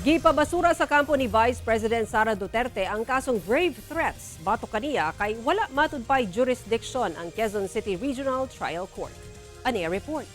Gipabasura sa kampo ni Vice President Sara Duterte ang kasong grave threats batok kaniya kay wala matud pay jurisdiction ang Quezon City Regional Trial Court. Ani ang report.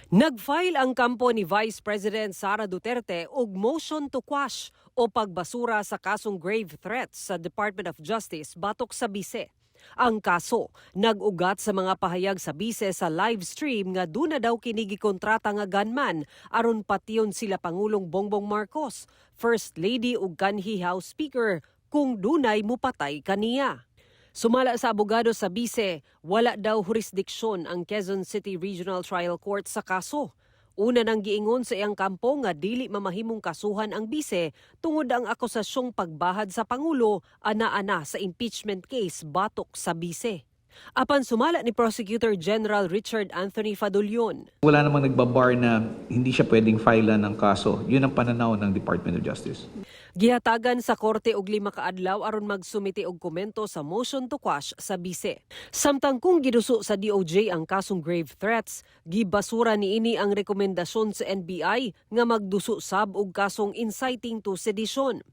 Nag-file ang kampo ni Vice President Sara Duterte og motion to quash o pagbasura sa kasong grave threats sa Department of Justice batok sa bise. Ang kaso nag-ugat sa mga pahayag sa bise sa live stream nga duna daw kini gikontrata nga gunman aron patyon sila Pangulong Bongbong Marcos, First Lady ug kanhi House Speaker kung dunay mupatay kaniya. Sumala sa abogado sa bise, wala daw jurisdiksyon ang Quezon City Regional Trial Court sa kaso. Una nang giingon sa iyang kampo nga dili mamahimong kasuhan ang bise tungod ang akusasyong pagbahad sa Pangulo ana-ana sa impeachment case batok sa bise. Apan sumala ni Prosecutor General Richard Anthony Fadullon. Wala namang nagbabar na hindi siya pwedeng file ng kaso. Yun ang pananaw ng Department of Justice. Gihatagan sa korte og 5 ka adlaw aron magsumite og komento sa motion to quash sa bise. Samtang kung giduso sa DOJ ang kasong grave threats, gibasura niini ang rekomendasyon sa NBI nga magduso sab og kasong inciting to sedition.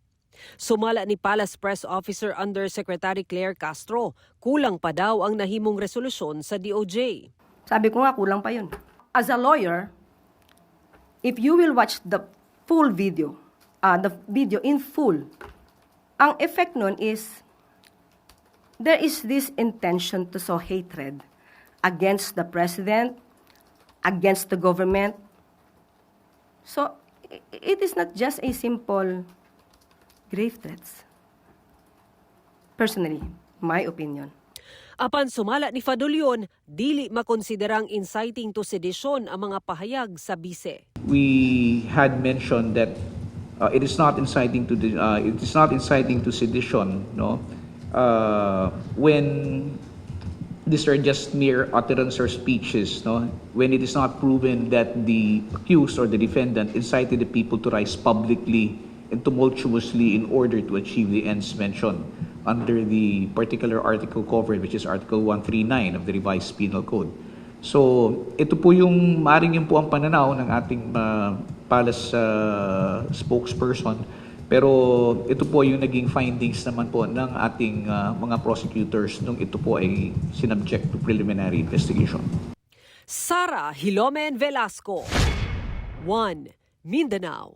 Sumala ni Palace Press Officer Undersecretary Claire Castro, kulang pa daw ang nahimong resolusyon sa DOJ. Sabi ko nga, kulang pa yun. As a lawyer, if you will watch the full video, the video in full, ang effect nun is, there is this intention to sow hatred against the president, against the government. So, it is not just a simple grave threats. Personally, my opinion. Apan sumala ni Fadullon, dili makonsiderang inciting to sedition ang mga pahayag sa bise. We had mentioned that it is not inciting to sedition, no, when these are just mere utterance or speeches, no, when it is not proven that the accused or the defendant incited the people to rise publicly and tumultuously in order to achieve the ends mentioned under the particular article covered, which is Article 139 of the Revised Penal Code. So, ito po yung, maaring yun po ang pananaw ng ating palace spokesperson. Pero ito po yung naging findings naman po ng ating mga prosecutors nung ito po ay sinubject to preliminary investigation. Sara Hilomen Velasco, 1 Mindanao.